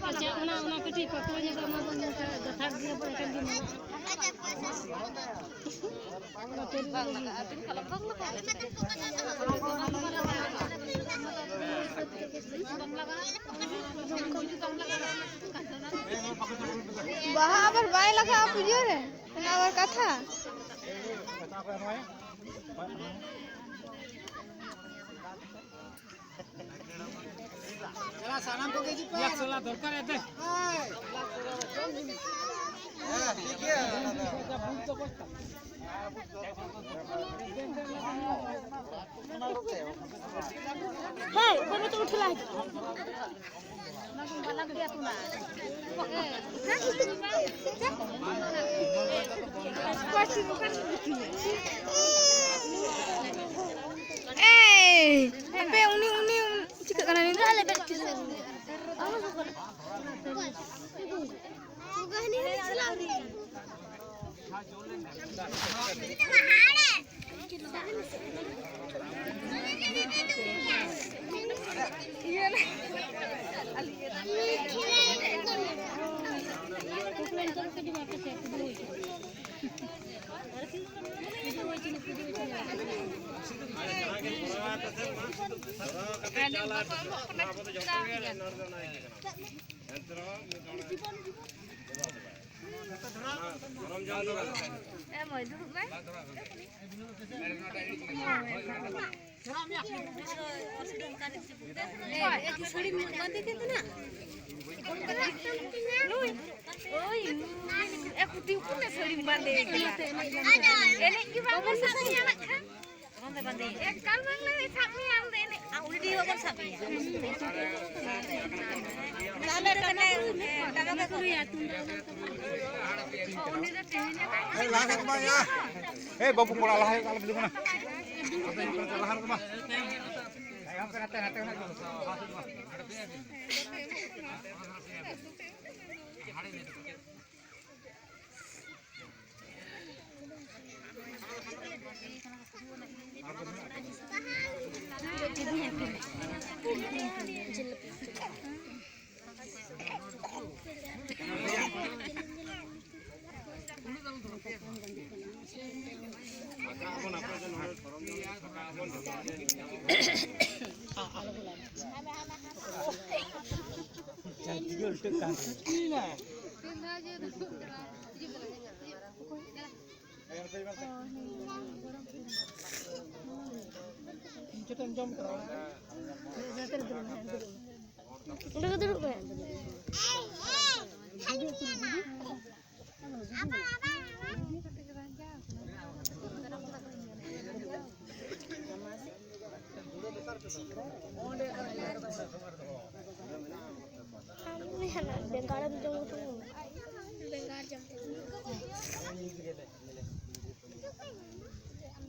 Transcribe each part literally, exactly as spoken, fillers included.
ᱟᱪᱪᱷᱟ, ᱚᱱᱟ, ᱚᱱᱟ ᱠᱟᱹᱴᱤᱡ ᱯᱟᱛᱞᱟ ᱧᱚᱜ ᱮᱢᱟ ᱵᱚᱱ, ᱱᱚᱝᱠᱟ ᱜᱟᱛᱷᱟᱲ ᱜᱮ ᱵᱚᱱ ᱮᱠᱷᱮᱱ ᱫᱤᱱ᱾ ᱵᱟᱝ ᱞᱟᱜᱟᱜᱼᱟ, ᱟᱹᱵᱤᱱ ᱠᱷᱟᱱ ᱵᱟᱝ ᱞᱟᱜᱟᱜᱼᱟ᱾ ᱵᱟᱦᱟ ᱟᱵᱟᱨ ᱵᱟᱭ ᱞᱟᱜᱟᱜᱼᱟ ᱯᱩᱡᱟᱹ ᱨᱮ, ᱚᱱᱟ ᱟᱵᱟᱨ ᱠᱟᱛᱷᱟ᱾ ᱥᱟᱱᱟᱢ ᱠᱚᱜᱮ ᱦᱤᱡᱩᱜ ᱯᱮ᱾ ᱮᱠᱥᱚ ᱞᱟ ᱫᱚᱨᱠᱟᱨ ᱮ ᱛᱮ᱾ ᱦᱮᱸ, ᱴᱷᱤᱠ ᱜᱮᱭᱟ᱾ ᱦᱮᱸ, ᱵᱟᱹᱵᱩ ᱛᱚ ᱩᱴᱷ ᱞᱟᱦᱟ ᱦᱤᱡᱩᱜ᱾ ᱮᱭ, ᱟᱯᱮ ᱩᱱᱤ, ᱩᱱᱤ, ᱩᱱᱤ ᱪᱤᱠᱟᱹᱜ ᱠᱟᱱᱟ ᱱᱩᱭ ᱫᱚ? ᱮ ᱢᱟᱹᱭ, ᱫᱩᱲᱩᱵ ᱢᱮ᱾ ᱮ, ᱮ, ᱠᱤ ᱥᱟᱹᱲᱤᱢ ᱵᱟᱸᱫᱮ ᱠᱮᱫ ᱛᱟᱦᱮᱱᱟ? ᱱᱩᱭ, ᱳᱭ, ᱮ, ᱠᱩᱴᱤ ᱦᱚᱯᱚᱱ ᱮ ᱥᱟᱹᱲᱤᱢ ᱵᱟᱸᱫᱮ ᱠᱮᱫᱟ᱾ ᱮᱱᱮᱡ ᱜᱮ ᱵᱟᱝ ᱥᱟᱵ ᱢᱮᱭᱟ ᱱᱟᱜ ᱠᱷᱟᱱ᱾ ᱮᱠᱟᱞ ᱵᱟᱝ ᱞᱮ ᱥᱟᱵ ᱢᱮᱭᱟ ᱟᱢ ᱫᱚ ᱮᱱᱮᱡ᱾ ᱟ, ᱩᱱᱤ ᱴᱷᱮᱱ ᱵᱟᱵᱚᱱ ᱥᱟᱵ ᱢᱮᱭᱟ᱾ ᱛᱟᱦᱞᱮ ᱛᱟᱦᱞᱮ, ᱮ, ᱴᱟᱢᱟᱠ ᱠᱚ ᱮ, ᱞᱟᱦᱟ ᱥᱮᱫ ᱢᱟ ᱭᱟ᱾ ᱮ, ᱵᱟᱹᱵᱩ ᱠᱚᱲᱟ ᱞᱟᱦᱟ ᱦᱩᱭᱩᱜ, ᱟᱞᱚ ᱯᱮ ᱫᱩᱲᱩᱵᱟ᱾ ᱚᱸᱰᱮ ᱜᱮ ᱫᱩᱲᱩᱵ ᱢᱮ᱾ ᱵᱮᱸᱜᱟᱲᱮᱢ ᱡᱚᱢ ᱞᱮᱠᱷᱟᱱ ᱵᱮᱸᱜᱟᱲ ᱡᱚᱢ ᱞᱮᱠᱷᱟᱱ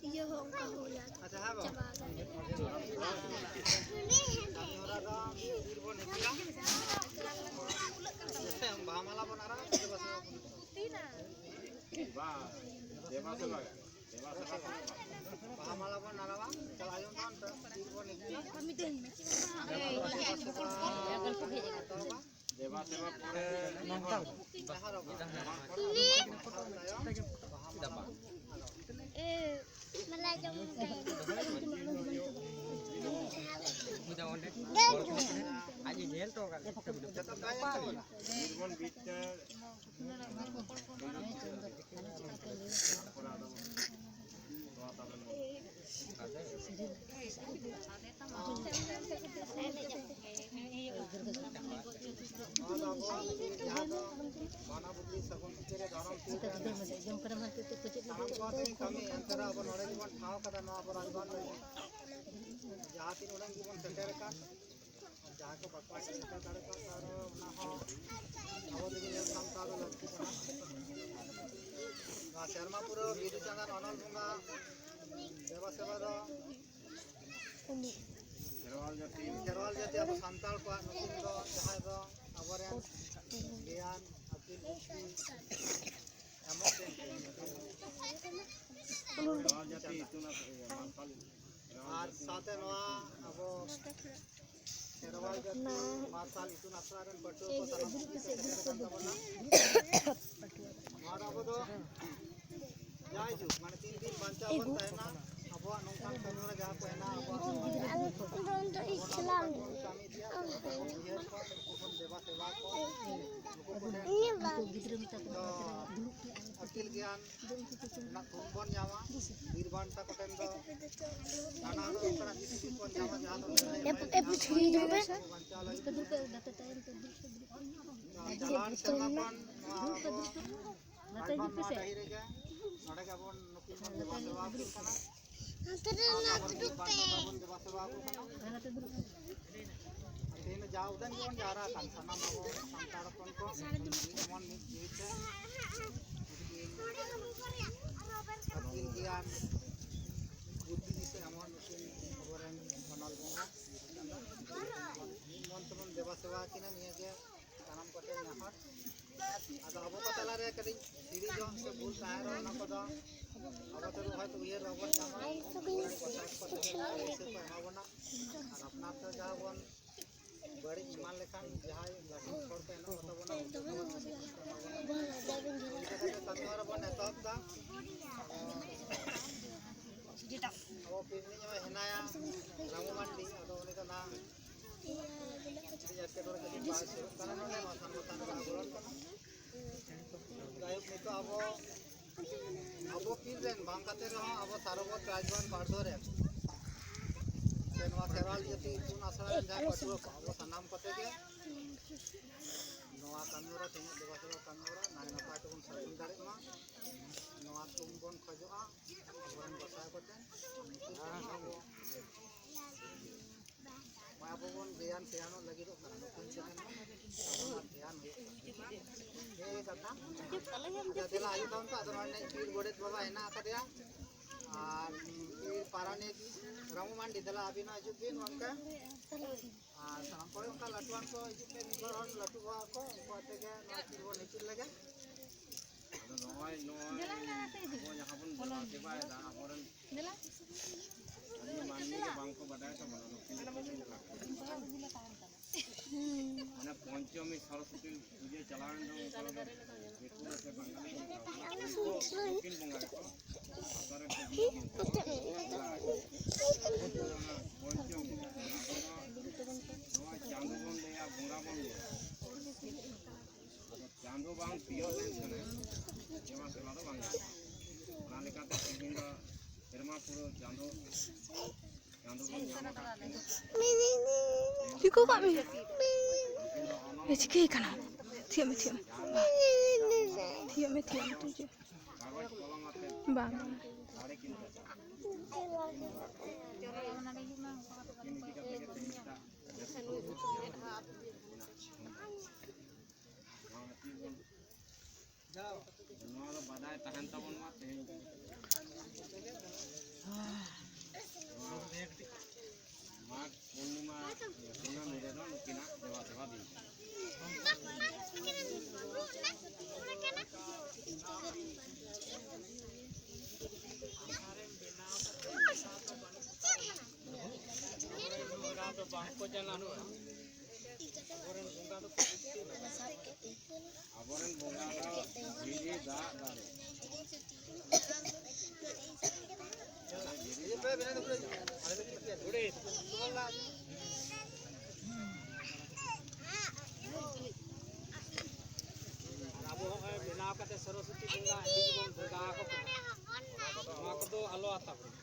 ᱤᱭᱟᱹ ᱦᱚᱸ ᱚᱱᱠᱟ ᱦᱩᱭᱟ᱾ ᱪᱟᱵᱟ ᱟᱠᱟᱱᱟ᱾ ᱵᱟᱦᱟ ᱢᱟᱞᱟ ᱵᱚᱱ ᱟᱨᱟᱣᱟ᱾ ᱵᱟᱝ, ᱫᱮᱵᱟ ᱥᱮᱵᱟ ᱜᱮ᱾ ᱫᱮᱵᱟ ᱥᱮᱵᱟ ᱠᱚᱨᱮ ᱵᱟᱝ᱾ ᱵᱟᱦᱟ ᱢᱟᱞᱟ ᱵᱚᱱ ᱟᱨᱟᱣᱟ, ᱪᱟᱞᱟᱜ ᱟᱭᱳ ᱫᱚ ᱚᱱᱛᱮ ᱛᱤᱨ ᱵᱚᱱ ᱤᱫᱤᱭᱟ᱾ ᱫᱮᱵᱟ ᱥᱮᱵᱟ ᱯᱚᱨᱮ ᱱᱚᱝᱠᱟ ᱜᱮ᱾ ᱡᱟᱦᱟᱸ ᱨᱮᱵᱚᱱ ᱛᱟᱭᱚᱢ ᱵᱟᱦᱟ ᱢᱟᱞᱟ ᱵᱚᱱ ᱟᱨᱟᱣᱟ᱾ ᱮ, ᱢᱟᱞᱟ ᱡᱚᱢ ᱠᱟᱭ᱾ ᱟᱡ ᱮ ᱧᱮᱞ ᱦᱚᱴᱚ ᱠᱟᱜ ᱞᱮ᱾ ᱡᱚᱛᱚ ᱛᱟᱭᱚᱢ ᱵᱚᱱ ᱟᱨᱟᱣᱟ᱾ ᱱᱚᱣᱟ ᱫᱚ ᱟᱵᱚ ᱡᱟᱦᱟᱸ ᱫᱚ ᱵᱟᱱᱟ ᱵᱩᱫᱽᱫᱷᱤ ᱥᱟᱹᱜᱩᱱ ᱥᱩᱪᱟᱹᱨ ᱨᱮ ᱫᱷᱚᱨᱚᱢ ᱥᱟᱱᱟᱢ ᱠᱚᱣᱟᱜ ᱛᱮᱜᱮ ᱠᱟᱹᱢᱤ, ᱮᱱᱛᱮ ᱨᱮᱦᱚᱸ ᱟᱵᱚ ᱱᱚᱰᱮ ᱜᱮᱵᱚᱱ ᱴᱷᱟᱶ ᱠᱟᱫᱟ ᱱᱚᱣᱟ ᱟᱵᱚ ᱨᱟᱡᱽᱵᱷᱚᱵᱚᱱ ᱨᱮ᱾ ᱡᱟᱦᱟᱸ ᱛᱤᱱ ᱩᱰᱟᱹᱝ ᱜᱮᱵᱚᱱ ᱥᱮᱴᱮᱨ ᱟᱠᱟᱱ, ᱡᱟᱦᱟᱸ ᱠᱚ ᱵᱟᱠᱚ ᱥᱮᱴᱮᱨ ᱫᱟᱲᱮ ᱠᱟᱣᱫᱟ, ᱟᱨᱚ ᱚᱱᱟ ᱦᱚᱸ ᱟᱵᱚ ᱛᱮᱜᱮ ᱧᱮᱞ ᱥᱟᱢᱴᱟᱣ ᱫᱚ ᱞᱟᱹᱠᱛᱤ ᱠᱟᱱᱟ᱾ ᱱᱚᱣᱟ ᱥᱮᱨᱢᱟ ᱯᱩᱨᱟᱹᱣ ᱵᱤᱫᱩ ᱪᱟᱸᱫᱟᱱ ᱚᱱᱚᱞ ᱵᱚᱸᱜᱟ ᱫᱮᱵᱟ ᱥᱮᱵᱟ ᱫᱚ ᱠᱷᱮᱨᱣᱟᱞ ᱡᱟᱹᱛᱤ, ᱠᱷᱮᱨᱣᱟᱞ ᱡᱟᱹᱛᱤ ᱟᱵᱚ ᱥᱟᱱᱛᱟᱲ ᱠᱚᱣᱟᱜ ᱱᱩᱠᱤᱱ ᱫᱚ ᱡᱟᱦᱟᱸᱭ ᱫᱚ ᱟᱵᱚᱨᱮᱱ ᱜᱮᱭᱟᱱ ᱟᱹᱠᱤᱞ ᱵᱩᱫᱽᱫᱷᱤ ᱮᱢᱚᱜ ᱠᱤᱱ ᱠᱷᱮᱨᱣᱟᱞ ᱡᱟᱹᱛᱤ ᱤᱛᱩᱱ ᱟᱥᱲᱟ, ᱤᱭᱟᱹ, ᱢᱟᱨᱥᱟᱞ ᱟᱨ ᱥᱟᱶᱛᱮ ᱱᱚᱣᱟ ᱟᱵᱚ ᱠᱷᱮᱨᱣᱟᱞ ᱡᱟᱹᱛᱤ ᱢᱟᱨᱥᱟᱞ ᱤᱛᱩᱱ ᱟᱥᱲᱟ ᱨᱮᱱ ᱯᱟᱹᱴᱷᱩᱣᱟᱹ ᱠᱚ ᱥᱟᱱᱟᱢ ᱠᱚ ᱥᱮᱴᱮᱨ ᱟᱠᱟᱱ ᱛᱟᱵᱚᱱᱟ᱾ ᱱᱚᱣᱟ ᱫᱚ ᱟᱵᱚ ᱫᱚ ᱡᱟᱭᱡᱩᱜᱽ, ᱢᱟᱱᱮ ᱛᱤᱱ ᱫᱤᱱ ᱵᱟᱧᱪᱟᱣ ᱵᱚᱱ ᱛᱟᱦᱮᱱᱟ, ᱟᱵᱚᱣᱟᱜ ᱱᱚᱝᱠᱟᱱ ᱠᱟᱹᱢᱤ ᱦᱚᱨᱟ ᱡᱟᱦᱟᱸ ᱠᱚ ᱦᱮᱱᱟᱜᱼᱟ, ᱟᱵᱚᱣᱟᱜ ᱥᱚᱢᱟᱡᱽ ᱨᱮ ᱟᱵᱚ ᱱᱚᱝᱠᱟ ᱵᱚᱱ ᱠᱟᱹᱢᱤ ᱤᱫᱤᱭᱟ, ᱩᱱᱠᱩ ᱵᱚᱱ ᱫᱮᱵᱟ ᱥᱮᱵᱟ ᱠᱚᱣᱟ, ᱱᱩᱠᱩ ᱠᱚᱴᱷᱮᱱ ᱫᱚ ᱟᱹᱠᱤᱞ ᱜᱮᱭᱟᱱ ᱨᱮᱱᱟᱜ ᱛᱷᱩᱢ ᱵᱚᱱ ᱧᱟᱢᱟ᱾ ᱵᱤᱨ ᱵᱟᱱᱴᱟ ᱠᱚᱴᱷᱮᱱ ᱫᱚ ᱱᱟᱱᱟ ᱦᱩᱱᱟᱹᱨ ᱚᱱᱠᱟᱱᱟᱜ ᱡᱤᱱᱤᱥ ᱵᱚᱱ ᱧᱟᱢᱟ, ᱡᱟᱦᱟᱸ ᱫᱚ ᱞᱟᱹᱲᱦᱟᱹᱭ ᱮᱯ-, ᱮᱯ-, ᱢᱟᱹᱭᱫᱟᱱ ᱨᱮ ᱫᱩᱲᱩᱵ ᱯᱮ᱾ ᱟᱵᱚ ᱵᱟᱧᱪᱟᱣ ᱞᱟᱹᱜᱤᱫ ᱛᱮ᱾ ᱪᱟᱞᱟᱣᱮᱱ ᱥᱮᱨᱢᱟ ᱠᱷᱚᱱ ᱱᱚᱣᱟ ᱟᱵᱚ ᱟᱭᱢᱟ ᱱᱚᱣᱟ ᱰᱟᱹᱦᱤ ᱨᱮᱜᱮ ᱱᱚᱰᱮ ᱜᱮ ᱟᱵᱚ ᱱᱩᱠᱤᱱ ᱵᱚᱱ ᱫᱮᱵᱟ ᱥᱮᱵᱟ ᱟᱹᱠᱤᱱ ᱠᱟᱱᱟ᱾ ᱟᱵᱚᱨᱮᱱ ᱵᱤᱨ ᱵᱟᱱᱴᱟ ᱠᱚ ᱵᱚᱱ ᱫᱮᱵᱟ ᱥᱮᱵᱟ ᱟᱠᱚ ᱠᱟᱱᱟ᱾ ᱛᱮᱦᱮᱧ ᱫᱚ ᱡᱟ ᱩᱰᱟᱹᱝ ᱜᱮᱵᱚᱱ ᱡᱟᱣᱨᱟ ᱟᱠᱟᱱ ᱥᱟᱱᱟᱢ ᱟᱵᱚ ᱥᱟᱱᱛᱟᱲ ᱦᱚᱯᱚᱱ ᱠᱚ ᱢᱤᱫ ᱢᱚᱱ ᱢᱤᱫ ᱡᱤᱣᱤ ᱛᱮ ᱟᱹᱠᱤᱞ ᱜᱮᱭᱟᱱ ᱵᱩᱫᱽᱫᱷᱤ ᱫᱤᱥᱟᱹ ᱮᱢᱚᱱ ᱱᱩᱠᱤᱱ ᱟᱵᱚᱨᱮᱱ ᱵᱟᱱᱟᱞ ᱵᱚᱸᱜᱟ ᱢᱤᱫ ᱢᱚᱱ ᱛᱮᱵᱚᱱ ᱫᱮᱵᱟ ᱥᱮᱵᱟ ᱟᱹᱠᱤᱱᱟ, ᱱᱤᱭᱟᱹ ᱜᱮ ᱥᱟᱱᱟᱢ ᱠᱚᱴᱷᱮᱱ ᱱᱮᱦᱚᱨ᱾ ᱟᱫᱚ ᱟᱵᱚ ᱠᱚ ᱛᱟᱞᱟᱨᱮ ᱠᱟᱹᱴᱤᱡ ᱦᱤᱲᱤᱡᱚᱜ ᱥᱮ ᱵᱷᱩᱞ ᱛᱟᱦᱮᱸ ᱨᱮᱦᱚᱸ ᱚᱱᱟ ᱠᱚᱫᱚ ᱟᱵᱚ ᱛᱮᱫᱚ ᱦᱚᱭᱛᱳ ᱩᱭᱦᱟᱹᱨ ᱵᱟᱵᱚᱱ ᱧᱟᱢᱟ᱾ ᱟᱵᱚᱨᱮᱱ ᱠᱚ ᱛᱟᱦᱮᱸ ᱠᱟᱱᱟ, ᱫᱤᱥᱟᱹ ᱠᱚ ᱮᱢᱟ ᱵᱚᱱᱟ᱾ ᱟᱨ ᱟᱯᱱᱟᱨ ᱛᱮ ᱡᱟᱦᱟᱸ ᱵᱚᱱ ᱵᱟᱹᱲᱤᱡ ᱮᱢᱟᱱ ᱞᱮᱠᱷᱟᱱ ᱡᱟᱦᱟᱸᱭ ᱞᱟᱹᱴᱩ ᱦᱚᱲ ᱠᱚ ᱦᱮᱱᱟᱜ ᱠᱚ ᱛᱟᱵᱚᱱᱟ, ᱩᱱᱠᱩ ᱠᱚ ᱫᱤᱥᱟᱹ ᱠᱚ ᱮᱢᱟ ᱵᱚᱱᱟ᱾ ᱤᱱᱠᱟᱹ ᱠᱟᱛᱮ ᱠᱟᱹᱢᱤ ᱦᱚᱨᱟ ᱵᱚᱱ ᱮᱛᱚᱦᱚᱵ ᱮᱫᱟ᱾ ᱟᱵᱚ ᱯᱤᱞᱱᱤ ᱦᱚᱸ ᱦᱮᱱᱟᱭᱟ, ᱨᱟᱢᱩ ᱢᱟᱱᱰᱤ, ᱟᱫᱚ ᱩᱱᱤ ᱫᱚ ᱱᱟᱦᱟᱜ ᱠᱟᱹᱴᱤᱡ ᱮᱴᱠᱮᱴᱚᱬᱮ ᱠᱷᱟᱹᱛᱤᱨ ᱵᱟᱭ ᱥᱮᱱᱚᱜ ᱠᱟᱱᱟ ᱱᱚᱰᱮ, ᱱᱚᱣᱟ ᱥᱟᱱᱵᱚᱛᱟᱱ ᱨᱮ ᱟᱵᱚ ᱠᱟᱱᱟ᱾ ᱡᱟᱭᱦᱳᱠ, ᱱᱤᱛᱚᱜ ᱟᱵᱚ, ᱟᱵᱚ ᱯᱤᱲ ᱨᱮᱱ ᱵᱟᱝ ᱠᱟᱛᱮ ᱨᱮᱦᱚᱸ ᱟᱵᱚ ᱥᱟᱨᱚᱵᱚᱛ ᱨᱟᱡᱽᱵᱟᱱ ᱯᱟᱲᱫᱚ ᱨᱮᱱ ᱥᱮ ᱱᱚᱣᱟ ᱠᱷᱮᱨᱣᱟᱞ ᱡᱟᱹᱛᱤ ᱤᱛᱩᱱ ᱟᱥᱲᱟ ᱨᱮᱱ ᱡᱟᱦᱟᱸᱭ ᱯᱟᱹᱴᱷᱩᱣᱟᱹ ᱠᱚ, ᱟᱵᱚ ᱥᱟᱱᱟᱢ ᱠᱚᱛᱮ ᱜᱮ ᱱᱚᱣᱟ ᱠᱟᱹᱢᱤ ᱦᱚᱨᱟ, ᱛᱮᱦᱮᱧᱟᱜ ᱫᱮᱵᱟ ᱥᱮᱵᱟ ᱠᱟᱹᱢᱤ ᱦᱚᱨᱟ ᱱᱟᱭ ᱱᱟᱯᱟᱭ ᱛᱮᱵᱚᱱ ᱥᱟᱹᱜᱩᱱ ᱫᱟᱲᱮᱜ ᱢᱟ, ᱱᱚᱣᱟ ᱛᱷᱩᱢ ᱵᱚᱱ ᱠᱷᱚᱡᱚᱜᱼᱟ ᱟᱵᱚᱨᱮᱱ ᱜᱚᱸᱥᱟᱭ ᱠᱚᱴᱷᱮᱱ᱾ ᱱᱩᱠᱩ ᱴᱷᱮᱱ ᱦᱚᱸ ᱟᱵᱚ ᱱᱚᱜᱼᱚᱭ ᱟᱵᱚ ᱵᱚᱱ ᱜᱮᱭᱟᱱ ᱥᱮᱭᱟᱱᱚᱜ ᱞᱟᱹᱜᱤᱫᱚᱜ ᱠᱟᱱᱟ, ᱱᱩᱠᱤᱱ ᱴᱷᱮᱱ ᱟᱵᱚᱱᱟᱜ ᱜᱮᱭᱟᱱ ᱦᱩᱭᱩᱜ ᱠᱟᱱᱟ᱾ ᱱᱤᱭᱟᱹ ᱜᱮ ᱠᱟᱛᱷᱟ᱾ ᱟᱪᱪᱷᱟ, ᱫᱮᱞᱟ, ᱦᱤᱡᱩᱜ ᱛᱟᱵᱚᱱ ᱯᱮ᱾ ᱟᱫᱚ ᱱᱚᱰᱮ ᱯᱤᱲ ᱜᱚᱰᱮᱛ ᱵᱟᱵᱟ ᱦᱮᱱᱟᱜ ᱟᱠᱟᱫᱮᱭᱟ᱾ ᱟᱨ ᱯᱤᱲ ᱯᱟᱨᱟᱱᱤᱠ ᱨᱟᱢᱩ ᱢᱟᱱᱰᱤ, ᱫᱮᱞᱟ ᱟᱹᱵᱤᱱ ᱦᱚᱸ ᱦᱤᱡᱩᱜ ᱵᱤᱱ ᱚᱱᱠᱟ᱾ ᱟᱨ ᱥᱟᱱᱟᱢ ᱠᱚᱲᱟ ᱚᱱᱠᱟ ᱞᱟᱹᱴᱩᱣᱟᱱ ᱠᱚ ᱦᱤᱡᱩᱜ ᱯᱮ, ᱢᱤᱫ ᱵᱟᱨ ᱦᱚᱲ ᱞᱟᱹᱴᱩ ᱵᱚᱦᱚᱜ ᱠᱚ, ᱩᱱᱠᱩ ᱟᱛᱮ ᱜᱮ ᱱᱚᱣᱟ ᱯᱤᱲ ᱵᱚᱱ ᱦᱤᱯᱤᱲ ᱞᱮᱜᱮ᱾ ᱟᱫᱚ ᱱᱚᱜᱼᱚᱭ, ᱱᱚᱜᱼᱚᱭ ᱟᱵᱚ ᱡᱟᱦᱟᱸ ᱵᱚᱱ ᱫᱮᱵᱟ ᱥᱮᱵᱟᱭᱮᱫᱟ, ᱟᱵᱚᱨᱮᱱ ᱟᱹᱰᱤ ᱢᱟᱹᱱᱢᱤ ᱜᱮ ᱵᱟᱝ ᱠᱚ ᱵᱟᱰᱟᱭ ᱛᱟᱵᱚᱱᱟ ᱱᱩᱠᱤᱱ ᱫᱚ ᱪᱮᱫ ᱞᱮᱠᱟ᱾ ᱢᱟᱱᱮ ᱯᱚᱧᱪᱚᱢᱤ ᱥᱚᱨᱚᱥᱚᱛᱤ ᱯᱩᱡᱟᱹ ᱪᱟᱞᱟᱣᱮᱱ ᱫᱚ, ᱚᱱᱠᱟ ᱫᱚ ᱫᱤᱠᱩ ᱥᱮ ᱵᱟᱝᱜᱟᱞᱤ ᱠᱚ ᱢᱮᱛᱟᱣ ᱠᱚᱣᱟ᱾ ᱩᱱᱠᱩ ᱱᱩᱠᱤᱱ ᱵᱚᱸᱜᱟ ᱜᱮᱠᱚ ᱟᱥᱟ ᱨᱮ ᱠᱚ ᱵᱚᱸᱜᱟ ᱜᱮᱠᱚ᱾ ᱚᱱᱟ ᱯᱚᱧᱪᱚᱢᱤ, ᱟᱵᱚ ᱫᱚ ᱱᱚᱣᱟ ᱪᱟᱸᱫᱚ ᱵᱚᱱ ᱞᱟᱹᱭᱟ, ᱵᱚᱸᱜᱟ ᱵᱚᱱ ᱞᱟᱹᱭᱟ᱾ ᱟᱫᱚ ᱪᱟᱸᱫᱚ ᱵᱟᱝ ᱛᱤᱭᱳᱜ ᱞᱮᱱᱠᱷᱟᱱ ᱫᱮᱵᱟ ᱥᱮᱵᱟ ᱫᱚ ᱵᱟᱝ ᱜᱟᱱᱚᱜᱼᱟ᱾ ᱚᱱᱟ ᱞᱮᱠᱟᱛᱮ ᱛᱮᱦᱮᱧ ᱫᱚ ᱥᱮᱨᱢᱟ ᱯᱩᱨᱟᱹᱣ ᱪᱟᱸᱫᱚ, ᱪᱟᱸᱫᱚ ᱵᱚᱱ ᱧᱟᱢ ᱟᱠᱟᱫ ᱛᱮ ᱪᱤᱠᱟᱹ ᱠᱟᱜ ᱢᱮ᱾ ᱱᱩᱠᱤᱱ ᱫᱚ ᱚᱱᱚᱞ ᱮ, ᱪᱤᱠᱟᱹᱭ ᱠᱟᱱᱟ? ᱛᱷᱤᱭᱟᱹᱜ ᱢᱮ, ᱛᱷᱤᱭᱟᱹᱜ ᱢᱮ᱾ ᱛᱷᱤᱭᱟᱹᱜ ᱢᱮ, ᱛᱷᱤᱭᱟᱹᱜ ᱢᱮ, ᱛᱷᱤᱭᱟᱹᱜ ᱢᱮ᱾ ᱠᱟᱜᱚᱡᱽ ᱠᱚᱞᱚᱢ ᱟᱛᱮ ᱵᱟᱝ᱾ ᱫᱟᱲᱮ ᱠᱤᱱ ᱪᱟᱪᱟᱜᱼᱟ᱾ ᱱᱩᱠᱤᱱ ᱤᱫᱤ ᱠᱟᱛᱮ ᱜᱮ ᱛᱮᱦᱮᱧ ᱮᱴᱟᱜ ᱡᱟᱹᱛᱤ ᱠᱚ ᱵᱚᱦᱩᱛ ᱜᱮ ᱢᱮᱱᱟᱜᱼᱟ᱾ ᱱᱚᱣᱟ ᱫᱚ ᱵᱟᱰᱟᱭ ᱛᱟᱦᱮᱱ ᱛᱟᱵᱚᱱ ᱢᱟ ᱛᱮᱦᱮᱧ᱾ ᱱᱚᱣᱟ ᱢᱟᱜᱽ ᱯᱩᱨᱱᱤᱢᱟ ᱠᱩᱱᱟᱹᱢᱤ ᱨᱮᱫᱚ ᱱᱩᱠᱤᱱᱟᱜ ᱫᱮᱵᱟ ᱥᱮᱵᱟ ᱫᱤᱱ ᱠᱟᱱᱟ᱾ ᱵᱚᱸᱜᱟ ᱫᱚ ᱵᱟᱝ ᱠᱚ ᱡᱟᱱᱟᱢᱚᱜᱼᱟ᱾ ᱟᱵᱚᱨᱮᱱ ᱵᱚᱸᱜᱟ ᱫᱚ ᱟᱵᱚᱨᱮᱱ ᱵᱚᱸᱜᱟ ᱫᱚ ᱫᱷᱤᱨᱤ, ᱫᱟᱜ, ᱫᱟᱨᱮ᱾ ᱟᱨ ᱟᱵᱚ ᱦᱚᱸᱜᱼᱚᱭ ᱵᱮᱱᱟᱣ ᱠᱟᱛᱮ ᱥᱚᱨᱚᱥᱚᱛᱤ ᱵᱚᱸᱜᱟ ᱟᱹᱰᱤ ᱜᱮᱵᱚᱱ ᱵᱚᱸᱜᱟ ᱟᱠᱚ ᱠᱟᱱᱟ᱾ ᱱᱚᱣᱟ ᱠᱚᱫᱚ ᱟᱞᱚ ᱟᱛᱟ ᱵᱚᱱ᱾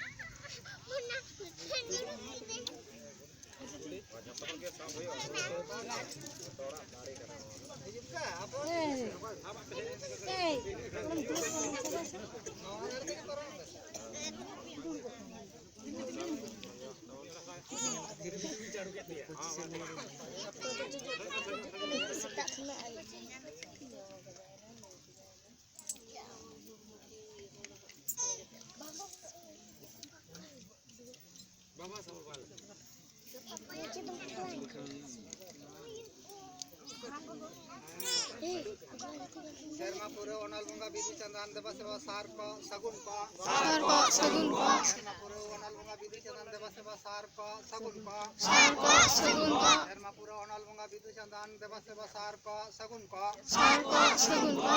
ᱥᱮᱛᱟᱜ ᱠᱷᱚᱱᱟᱜ ᱟᱹᱭᱩᱵ᱾ ᱥᱮᱨᱢᱟ ᱯᱩᱨᱟᱹᱣ ᱚᱱᱚᱞ ᱵᱚᱸᱜᱟ ᱵᱤᱫᱩ ᱪᱟᱸᱫᱟᱱ ᱫᱮᱵᱟ ᱥᱮᱵᱟ ᱥᱟᱨ ᱠᱚ ᱥᱟᱹᱜᱩᱱ ᱠᱚ᱾ ᱥᱟᱨ ᱠᱚ ᱥᱟᱹᱜᱩᱱ ᱠᱚ᱾ ᱥᱮᱨᱢᱟ ᱯᱩᱨᱟᱹᱣ ᱚᱱᱚᱞ ᱵᱚᱸᱜᱟ ᱵᱤᱫᱩ ᱪᱟᱸᱫᱟᱱ ᱫᱮᱵᱟ ᱥᱮᱵᱟ ᱥᱟᱨ ᱠᱚ ᱥᱟᱹᱜᱩᱱ ᱠᱚ᱾ ᱥᱟᱨ ᱠᱚ ᱥᱟᱹᱜᱩᱱ ᱠᱚ᱾ ᱥᱮᱨᱢᱟ ᱯᱩᱨᱟᱹᱣ ᱚᱱᱚᱞ ᱵᱚᱸᱜᱟ ᱵᱤᱫᱩ ᱪᱟᱸᱫᱟᱱ ᱫᱮᱵᱟ ᱥᱮᱵᱟ ᱥᱟᱨ ᱠᱚ ᱥᱟᱹᱜᱩᱱ ᱠᱚ᱾ ᱥᱟᱨ ᱠᱚ ᱥᱟᱹᱜᱩᱱ ᱠᱚ᱾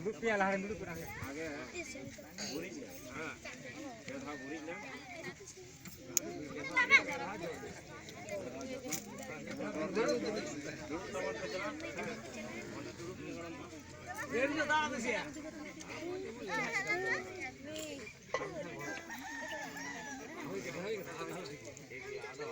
ᱫᱩᱲᱩᱵ ᱯᱮᱭᱟ, ᱞᱟᱦᱟ ᱨᱮ ᱫᱩᱲᱩᱵ ᱯᱮ᱾ ᱟᱜᱮ ᱜᱩᱨᱤᱡ ᱞᱮ᱾ ᱦᱮᱸ᱾ ᱯᱮ ᱫᱷᱟᱣ ᱜᱩᱨᱤᱡ ᱞᱮ᱾ ᱫᱩᱲᱩᱵ ᱛᱟᱵᱚᱱ ᱯᱮ ᱪᱟᱞᱟᱜ᱾ ᱦᱮᱸ᱾ ᱚᱸᱰᱮ ᱫᱩᱲᱩᱵ ᱢᱮ ᱜᱚᱲᱚᱢ ᱵᱟ᱾ ᱴᱷᱤᱠ ᱜᱮᱭᱟ, ᱟᱫᱚ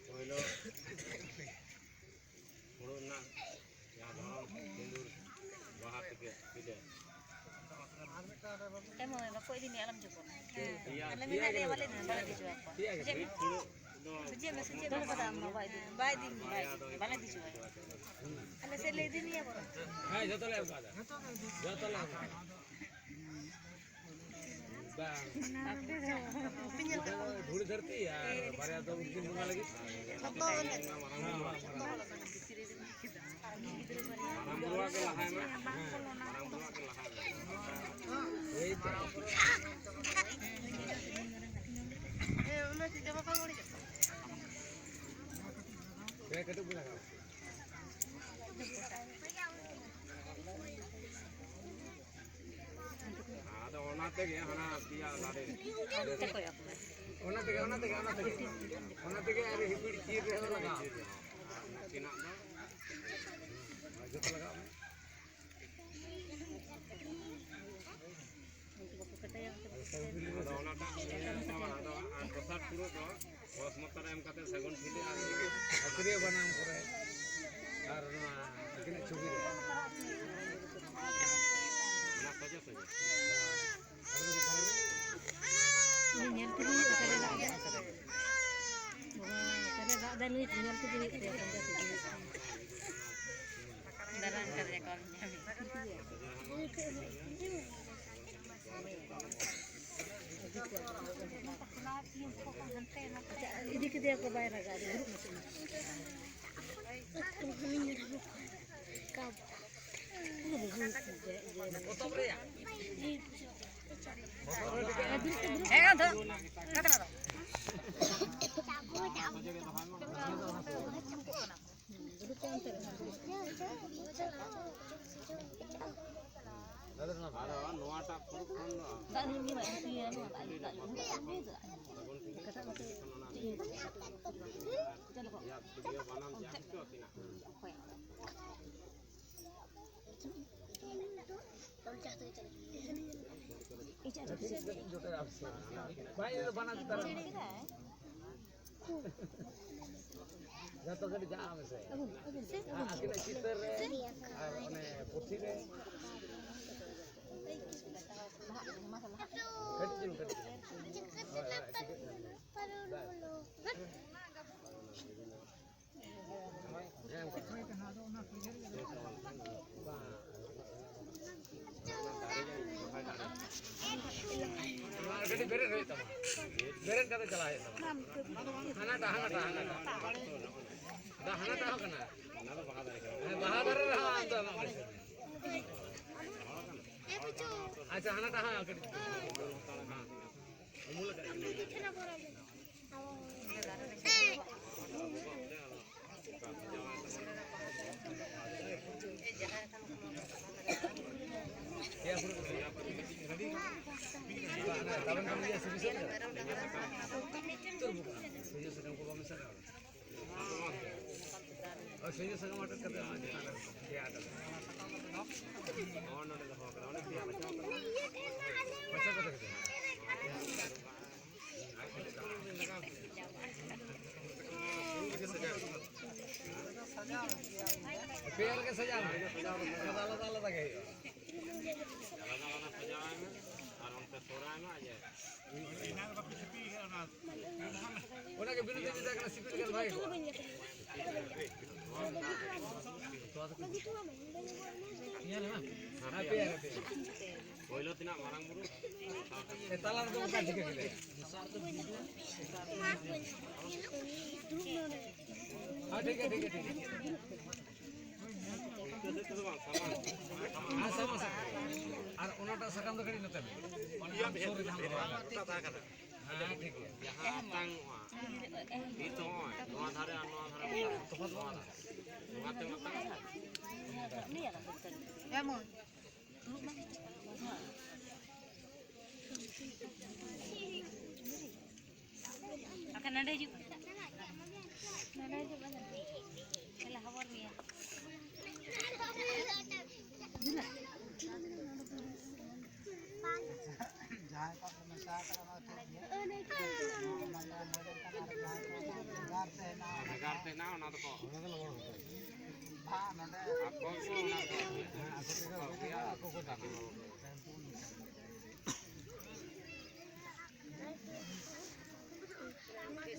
ᱯᱩᱭᱞᱩ ᱯᱷᱩᱲᱩᱜ ᱨᱮᱱᱟᱜ ᱡᱟᱦᱟᱸ ᱫᱷᱚᱨᱚᱢ ᱥᱤᱸᱫᱩᱨ ᱵᱟᱦᱟ ᱛᱮᱜᱮ ᱯᱤᱞᱟᱹ᱾ ᱮᱢᱚᱜ ᱢᱮ, ᱵᱟᱠᱚ ᱤᱫᱤ ᱢᱮᱭᱟ, ᱟᱞᱚᱢ ᱡᱚᱯᱚᱜᱼᱟ᱾ ᱦᱮᱸ᱾ ᱟᱞᱮ ᱢᱮᱱᱟᱜ ᱞᱮᱭᱟ, ᱵᱟᱞᱮ ᱤᱫᱤ, ᱵᱟᱞᱮ ᱤᱫᱤ ᱦᱚᱪᱚ ᱟᱠᱚᱣᱟ᱾ ᱢᱤᱫ ᱯᱷᱩᱲᱩᱜ ᱫᱚ ᱵᱩᱡᱷᱟᱹᱣ ᱢᱮ ᱥᱮ ᱪᱮᱫ? ᱵᱟᱞᱮ ᱤᱫᱤ ᱦᱚᱪᱚ ᱟᱠᱚᱣᱟ᱾ ᱟᱞᱮ ᱥᱮᱫ ᱞᱮ ᱤᱫᱤ ᱢᱮᱭᱟ ᱵᱚᱨᱚᱝ᱾ ᱦᱮᱸ, ᱡᱚᱛᱚ ᱞᱮ ᱮᱢ ᱠᱟᱫᱟ᱾ ᱡᱚᱛᱚ ᱞᱮ ᱮᱢ ᱠᱟᱫᱟ᱾ ᱵᱟᱝ᱾ ᱫᱷᱩᱲᱤ ᱫᱷᱟᱹᱨᱛᱤ ᱟᱨ ᱵᱟᱨᱭᱟ ᱫᱚ ᱩᱱᱠᱤᱱ ᱵᱚᱸᱜᱟ ᱞᱟᱹᱜᱤᱫ᱾ ᱢᱟᱨᱟᱝ ᱵᱩᱨᱩᱣᱟᱜ ᱜᱮ ᱞᱟᱦᱟᱭ ᱢᱮ᱾ ᱦᱮᱸ, ᱢᱟᱨᱟᱝ ᱵᱩᱨᱩᱣᱟᱜ ᱜᱮ ᱞᱟᱦᱟᱭ ᱢᱮ᱾ ᱮᱭ ᱛᱚ᱾ ᱦᱮᱸ, ᱠᱟᱹᱴᱤᱡ ᱵᱚᱱ ᱞᱟᱜᱟᱣᱟ᱾ ᱟᱫᱚ ᱚᱱᱟ ᱛᱮᱜᱮ ᱦᱟᱱᱟ ᱯᱮᱭᱟ ᱫᱟᱨᱮ᱾ ᱚᱱᱟ ᱛᱮᱜᱮ, ᱚᱱᱟ ᱛᱮᱜᱮ, ᱚᱱᱟ ᱛᱮᱜᱮ᱾ ᱚᱱᱟ ᱛᱮᱜᱮ ᱟᱨ ᱦᱤᱯᱤᱲ ᱪᱤᱨ ᱨᱮᱦᱚᱸ ᱞᱟᱜᱟᱜᱼᱟ᱾ ᱟᱨ ᱱᱩᱠᱤᱱᱟᱜ ᱫᱚ ᱡᱚᱛᱚ ᱞᱟᱜᱟᱜᱼᱟ᱾ ᱟᱫᱚ ᱚᱱᱟᱴᱟᱜ ᱤᱭᱟᱹ ᱫᱚ ᱵᱟᱝ, ᱟᱫᱚ ᱟᱨ ᱫᱚᱥᱟᱨ ᱯᱷᱩᱲᱩᱜ ᱫᱚ ᱵᱚᱥᱢᱚᱛᱟ ᱨᱮ ᱮᱢ ᱠᱟᱛᱮ ᱥᱟᱹᱜᱩᱱ ᱴᱷᱤᱞᱤ ᱟᱨ ᱛᱤᱨᱭᱳ ᱵᱟᱱᱟᱢ ᱠᱚᱨᱮ ᱟᱨ ᱱᱚᱣᱟ ᱟᱹᱠᱤᱱᱟᱜ ᱪᱷᱚᱵᱤ ᱨᱮ᱾ ᱚᱱᱟ ᱥᱚᱡᱷᱮ ᱥᱚᱡᱷᱮ᱾ ᱩᱱᱤ ᱧᱮᱞ ᱛᱮᱜᱮ ᱚᱠᱟᱨᱮ ᱨᱟᱜ ᱮᱫᱟ᱾ ᱚᱠᱟᱨᱮ ᱨᱟᱜ ᱮᱫᱟ ᱱᱩᱭ ᱧᱮᱞ ᱛᱮᱜᱮ ᱦᱩᱭᱩᱜ ᱛᱟᱭᱟ, ᱯᱟᱸᱡᱟ ᱛᱮᱜᱮ ᱦᱩᱭᱩᱜ ᱛᱟᱭᱟ᱾ ᱫᱟᱬᱟᱱ ᱠᱟᱱ ᱜᱮᱭᱟ ᱠᱚ, ᱟᱢ ᱧᱟᱢᱮ᱾ ᱤᱫᱤ ᱠᱮᱫᱮᱭᱟ ᱠᱚ ᱵᱟᱭ ᱨᱟᱜᱟ, ᱟᱫᱚ ᱫᱩᱲᱩᱵ ᱢᱮᱥᱮ ᱢᱟ᱾ ᱦᱮᱸ, ᱟᱫᱚ ᱚᱱᱟ ᱠᱟᱱᱟ ᱫᱚ᱾ ᱟᱫᱚ ᱱᱚᱣᱟᱴᱟᱜ ᱯᱷᱩᱲᱩᱜ ᱠᱷᱚᱱ ᱫᱚ ᱫᱟᱜ ᱧᱩ ᱜᱮ ᱵᱟᱭ ᱤᱫᱤᱭᱟ᱾ ᱵᱟᱝ, ᱤᱧ ᱫᱚ ᱵᱟᱱᱟᱨ ᱪᱮᱛᱟᱱ ᱨᱮ᱾ ᱡᱚᱛᱚ ᱠᱟᱹᱴᱤᱡ ᱡᱟᱦᱟᱸ ᱢᱮᱥᱮ᱾ ᱟᱹᱠᱤᱱᱟᱜ ᱪᱤᱛᱟᱹᱨ ᱨᱮ ᱟᱨ ᱚᱱᱮ ᱯᱩᱛᱷᱤ ᱨᱮ᱾ ᱠᱟᱹᱴᱤᱡ ᱪᱩᱞᱩᱝ, ᱠᱟᱹᱴᱤᱡ ᱪᱩᱞᱩᱝ᱾ ᱦᱳᱭ, ᱦᱳᱭ, ᱴᱷᱤᱠ ᱜᱮᱭᱟ᱾ ᱠᱟᱹᱴᱤᱡ ᱵᱮᱨᱮᱫ ᱦᱩᱭᱩᱜ ᱛᱟᱢᱟ, ᱵᱮᱨᱮᱫ ᱠᱟᱛᱮ ᱪᱟᱞᱟᱜ ᱦᱩᱭᱩᱜ ᱛᱟᱢᱟ᱾ ᱦᱟᱱᱟᱴᱟᱜ, ᱦᱟᱱᱟᱴᱟᱜ, ᱦᱟᱱᱟᱴᱟᱜ᱾ ᱵᱟ, ᱦᱟᱱᱟᱴᱟᱜ ᱦᱚᱸ ᱠᱟᱱᱟ᱾ ᱦᱮᱸ, ᱵᱟᱦᱟ ᱫᱟᱨᱮ ᱨᱮᱦᱚᱸ ᱟᱢ ᱫᱚ ᱮᱢᱟᱜ ᱢᱮ᱾ ᱟᱪᱪᱷᱟ, ᱦᱟᱱᱟᱴᱟᱜ ᱦᱚᱸ ᱠᱟᱹᱴᱤᱡ᱾ ᱩᱢᱩᱞ ᱟᱠᱟᱫ ᱜᱮ᱾ ᱥᱟᱨᱡᱚᱢ ᱥᱟᱠᱟᱢ ᱟᱴᱮᱫ ᱠᱟᱛᱮ ᱚᱱᱟ ᱪᱮᱛᱟᱱ ᱨᱮ ᱯᱮᱭᱟ ᱟᱴᱮᱫ᱾ ᱦᱚᱸ, ᱱᱚᱰᱮ ᱫᱚᱦᱚ ᱠᱟᱫᱟ, ᱚᱱᱮ ᱯᱮᱭᱟ ᱵᱟᱪᱷᱟᱣ ᱠᱟᱫᱟ᱾ ᱵᱟᱪᱷᱟᱣ ᱠᱟᱛᱮ ᱠᱟᱛᱮ᱾ ᱯᱮᱭᱟ ᱞᱮᱠᱟ ᱥᱟᱡᱟᱣ ᱢᱮ᱾ ᱚᱱᱟ ᱫᱚ ᱟᱞᱟᱫᱟ ᱟᱞᱟᱫᱟ ᱜᱮ ᱦᱩᱭᱩᱜᱼᱟ᱾ ᱟᱞᱟᱫᱟ ᱟᱞᱟᱫᱟ ᱥᱟᱡᱟᱣ ᱟᱭ ᱢᱮ ᱟᱨ ᱚᱱᱛᱮ ᱥᱚᱨᱟᱭ ᱢᱮ, ᱤᱭᱟᱹ᱾ ᱚᱱᱟᱜᱮ ᱵᱤᱱᱩ ᱫᱚ ᱢᱮᱛᱟᱭ ᱠᱟᱱᱟ, ᱥᱤᱯᱤ ᱞᱮᱠᱷᱟᱱ ᱵᱷᱟᱜᱮ ᱠᱚᱜᱼᱟ᱾ ᱧᱮᱞ ᱢᱮ᱾ ᱦᱟᱯᱮ, ᱦᱟᱯᱮ᱾ ᱯᱳᱭᱞᱳ ᱛᱮᱱᱟᱜ ᱢᱟᱨᱟᱝ ᱵᱩᱨᱩ᱾ ᱮ, ᱛᱟᱞᱟ ᱨᱮᱫᱚ ᱚᱱᱠᱟ ᱪᱤᱠᱟᱹ ᱠᱮᱫᱟᱭ? ᱦᱮᱸ, ᱴᱷᱤᱠ ᱜᱮᱭᱟ, ᱴᱷᱤᱠ ᱜᱮᱭᱟ, ᱴᱷᱤᱠ ᱜᱮᱭᱟ᱾ ᱦᱮᱸ, ᱥᱟᱢᱟᱝ ᱥᱮᱫ᱾ ᱟᱨ ᱚᱱᱟᱴᱟᱜ ᱥᱟᱠᱟᱢ ᱫᱚ ᱠᱟᱹᱴᱤᱡ ᱱᱚᱛᱮ ᱢᱮ᱾ ᱚᱱᱟ ᱟᱢ ᱥᱩᱨ ᱨᱮ ᱡᱟᱦᱟᱸ ᱫᱚ ᱨᱚᱦᱚᱭ ᱟᱠᱟᱫᱟ᱾ ᱦᱮᱸ, ᱴᱷᱤᱠ ᱜᱮᱭᱟ᱾ ᱡᱟᱦᱟᱸ ᱟᱛᱟᱝᱚᱜᱼᱟ, ᱱᱤᱛ ᱦᱚᱸ ᱱᱚᱣᱟ ᱫᱷᱟᱨᱮ ᱟᱨ ᱱᱚᱣᱟ ᱫᱷᱟᱨᱮ ᱢᱮᱱᱟᱜᱼᱟ᱾ ᱛᱚᱯᱷᱟᱛ ᱱᱚᱣᱟ ᱫᱷᱟᱨᱮ᱾ ᱱᱚᱣᱟ ᱛᱮ ᱟᱛᱟᱝ ᱚᱜᱼᱟ᱾ ᱡᱮᱢᱚᱱ᱾ ᱱᱚᱰᱮ ᱦᱤᱡᱩᱜ ᱢᱮ᱾ ᱱᱚᱰᱮ ᱦᱤᱡᱩᱜ ᱢᱮ᱾ ᱪᱟᱞᱟ ᱦᱚᱵᱚᱨ ᱢᱮᱭᱟ᱾ ᱡᱟᱦᱟᱸᱭ ᱠᱚ ᱢᱮᱥᱟ ᱟᱠᱟᱱᱟ, ᱚᱱᱟ ᱴᱷᱤᱠ ᱜᱮᱭᱟ᱾ ᱚᱱᱟ ᱠᱚ ᱢᱚᱡᱽ ᱟᱠᱟᱱᱟ, ᱟᱨ ᱡᱟᱦᱟᱸᱭ ᱠᱚ ᱵᱷᱮᱜᱟᱨ ᱛᱮ ᱦᱮᱱᱟᱜᱼᱟ, ᱚᱱᱟ ᱵᱷᱮᱜᱟᱨ ᱛᱮ ᱦᱮᱱᱟᱜᱼᱟ, ᱚᱱᱟ ᱫᱚᱠᱚ ᱵᱟᱝ, ᱱᱚᱰᱮ ᱟᱠᱚ ᱠᱚ ᱚᱱᱟ ᱠᱚ ᱦᱮᱸ, ᱟᱠᱚ ᱛᱮᱜᱮ ᱟᱠᱚ ᱠᱚ ᱟᱹᱜᱩᱭᱟ, ᱟᱠᱚ ᱠᱚ ᱫᱟᱠᱚ᱾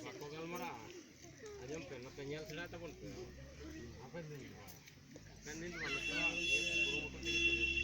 ᱵᱟᱠᱚ ᱜᱟᱞᱢᱟᱨᱟᱜᱼᱟ᱾ ᱟᱸᱡᱚᱢ ᱯᱮ, ᱱᱚᱛᱮ ᱧᱮᱞ ᱥᱮᱬᱟᱭ ᱛᱟᱵᱚᱱ ᱯᱮ᱾ ᱦᱟᱯᱮᱱ ᱫᱤᱱ ᱫᱚ ᱵᱟᱝ᱾ ᱦᱟᱯᱮᱱ ᱫᱤᱱ ᱫᱚ ᱵᱟᱝ, ᱱᱚᱛᱮ ᱫᱚ ᱤᱭᱟᱹ ᱠᱩᱨᱩᱢᱩᱴᱩ ᱛᱮᱜᱮ ᱛᱚ ᱦᱩᱭᱩᱜᱼᱟ᱾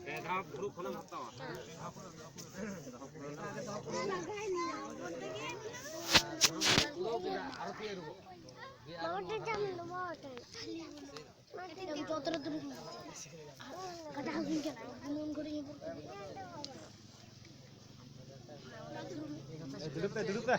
ᱯᱮ ᱫᱷᱟᱣ ᱯᱷᱩᱨᱩᱜ ᱠᱷᱚᱱᱮᱢ ᱦᱟᱛᱟᱣᱟ᱾ ᱫᱩᱲᱩᱵ ᱯᱮ, ᱫᱩᱲᱩᱵ ᱯᱮ᱾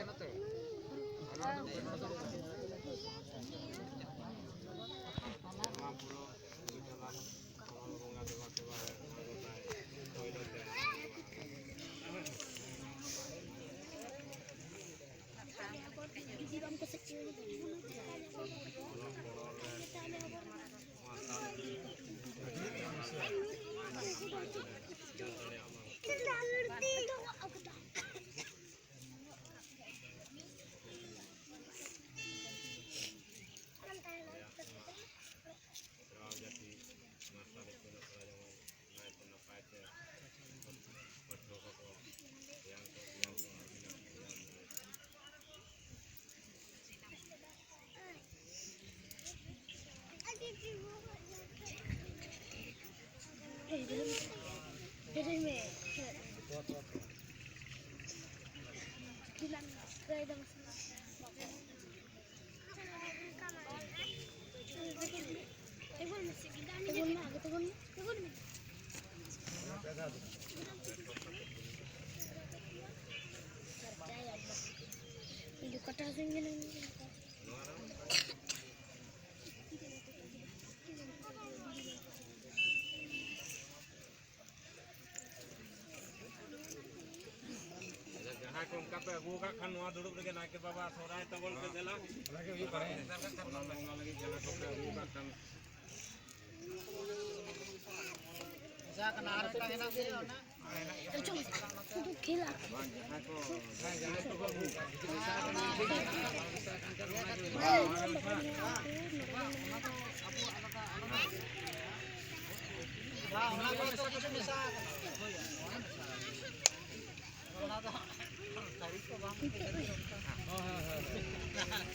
ᱠᱤᱨᱤᱧ ᱢᱮ᱾ ᱫᱤᱞᱟᱱ ᱠᱟᱹᱭ ᱫᱚ ᱢᱟᱥᱮ᱾ ᱛᱮᱜᱳᱱ ᱢᱮ, ᱟᱜᱮ ᱛᱮᱜᱳᱱ ᱢᱮ᱾ ᱛᱮᱜᱳᱱ ᱢᱮ᱾ ᱤᱧ ᱫᱚ ᱠᱟᱴᱟ ᱦᱟᱹᱥᱩᱧ ᱠᱟᱱᱟ᱾ ᱡᱟᱦᱟᱸᱭ ᱠᱚ ᱚᱱᱠᱟ ᱯᱮ ᱟᱹᱜᱩ ᱟᱠᱟᱫ ᱠᱷᱟᱱ, ᱱᱚᱣᱟ ᱫᱩᱲᱩᱵ ᱨᱮᱜᱮ ᱱᱟᱭᱠᱮ ᱵᱟᱵᱟ ᱥᱚᱦᱨᱟᱭ ᱛᱟᱵᱚᱱ ᱯᱮ ᱫᱮᱞᱟ᱾ ᱚᱱᱟ ᱵᱚᱸᱜᱟ ᱞᱟᱹᱜᱤᱫ ᱡᱟᱦᱟᱸ ᱠᱚ ᱯᱮ ᱟᱹᱜᱩ ᱟᱠᱟᱫ ᱠᱷᱟᱱ᱾ ᱡᱟ ᱠᱟᱱᱟ, ᱟᱨ ᱢᱤᱫᱴᱟᱝ ᱦᱮᱱᱟᱜ ᱜᱮᱭᱟ, ᱚᱱᱟ᱾ ᱵᱟᱝ, ᱡᱟᱦᱟᱸᱭ ᱠᱚ, ᱡᱟᱦᱟᱸᱭ ᱠᱚ ᱟᱹᱜᱩ ᱟᱠᱟᱫ ᱠᱷᱟᱱ᱾ ᱵᱟᱝ, ᱚᱱᱟ ᱠᱚ ᱡᱚᱛᱚ ᱠᱤᱪᱷᱩ ᱢᱮᱥᱟ ᱟᱠᱟᱱᱟ᱾ ᱦᱳᱭ, ᱚᱱᱟ ᱫᱚ ᱫᱟᱨᱮ ᱠᱚ ᱵᱟᱝ ᱦᱳᱭ, ᱦᱳᱭ, ᱦᱳᱭ, ᱦᱳᱭ᱾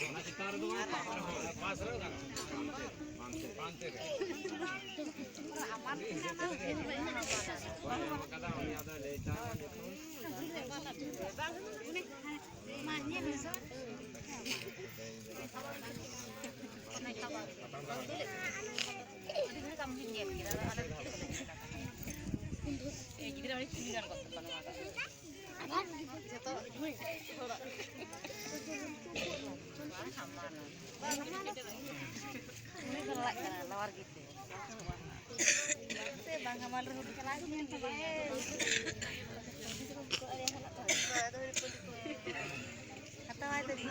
ᱚᱱᱟ ᱪᱮᱛᱟᱱ ᱨᱮᱫᱚ ᱵᱟᱝ, ᱯᱟᱥ ᱨᱮ, ᱯᱟᱥ ᱨᱮ ᱜᱟᱱᱚᱜᱼᱟ᱾ ᱯᱟᱱᱛᱮ, ᱯᱟᱱᱛᱮ ᱨᱮ᱾ ᱵᱟᱭ ᱮᱢ ᱠᱟᱫᱟ, ᱩᱱᱤ ᱟᱫᱚ ᱞᱟᱹᱭ ᱛᱟᱭ ᱡᱚᱛᱚ᱾ ᱜᱤᱫᱽᱨᱟᱹ ᱦᱚᱸ ᱛᱤᱱ ᱜᱟᱱ ᱠᱚ ᱛᱟᱠᱚᱣᱟ ᱱᱚᱣᱟ ᱫᱚ? ᱡᱚᱛᱚ ᱦᱚᱲᱟᱜ᱾ ᱵᱟᱝ ᱦᱟᱢᱟᱞᱟ᱾ ᱩᱱᱤ ᱫᱚ ᱞᱟᱲᱟᱜ ᱠᱟᱱᱟ, ᱞᱟᱣᱟᱨ ᱜᱤᱫᱽᱨᱟᱹ᱾ ᱥᱮ ᱵᱟᱝ ᱦᱟᱢᱟᱞ ᱨᱮᱦᱚᱸ ᱪᱟᱞᱟᱜ ᱜᱮᱭᱟ᱾ ᱦᱟᱛᱟᱣᱟᱭ ᱛᱟᱹᱵᱤᱱ᱾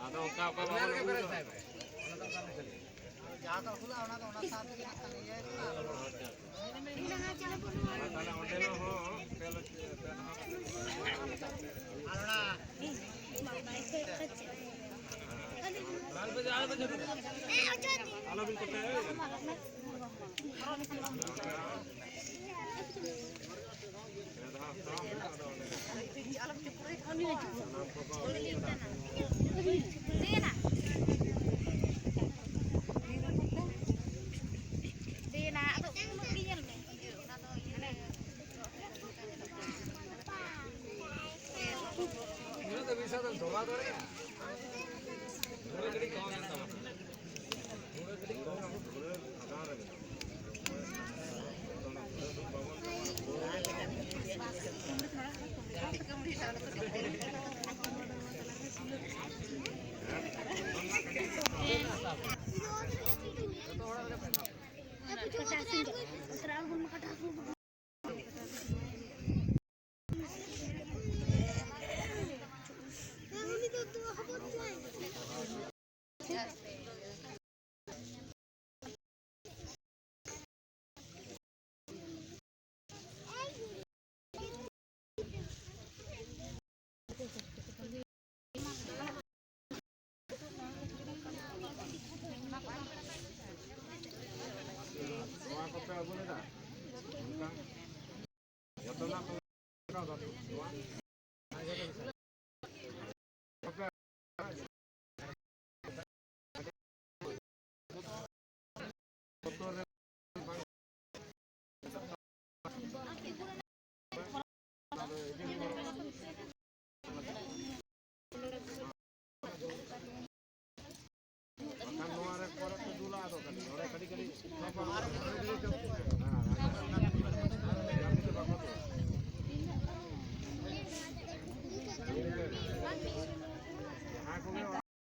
ᱟᱫᱚ ᱚᱱᱠᱟ ᱚᱠᱟ ᱵᱟᱵᱚᱱ ᱩᱰᱩᱠᱚᱜᱼᱟ᱾ ᱡᱟᱦᱟᱸ ᱠᱚ ᱠᱷᱩᱞᱟᱹᱜᱼᱟ, ᱚᱱᱟ ᱫᱚ ᱚᱱᱟ ᱥᱟᱶ ᱛᱮᱜᱮ ᱱᱟᱜ ᱠᱷᱟᱱ ᱤᱭᱟᱹ ᱦᱩᱭᱩᱜᱼᱟ᱾ ᱛᱟᱦᱞᱮ ᱚᱸᱰᱮᱱᱟᱜ ᱦᱚᱸ ᱯᱮ ᱞᱟᱠᱷ, ᱯᱮ ᱞᱟᱠᱷ᱾ ᱟᱨ ᱚᱱᱟ ᱟᱞᱚᱵᱤᱱ ᱠᱚᱴᱟᱭᱟ᱾ ᱵᱟᱠᱷᱟᱱ ᱱᱚᱣᱟ ᱨᱮ ᱯᱚᱨᱮ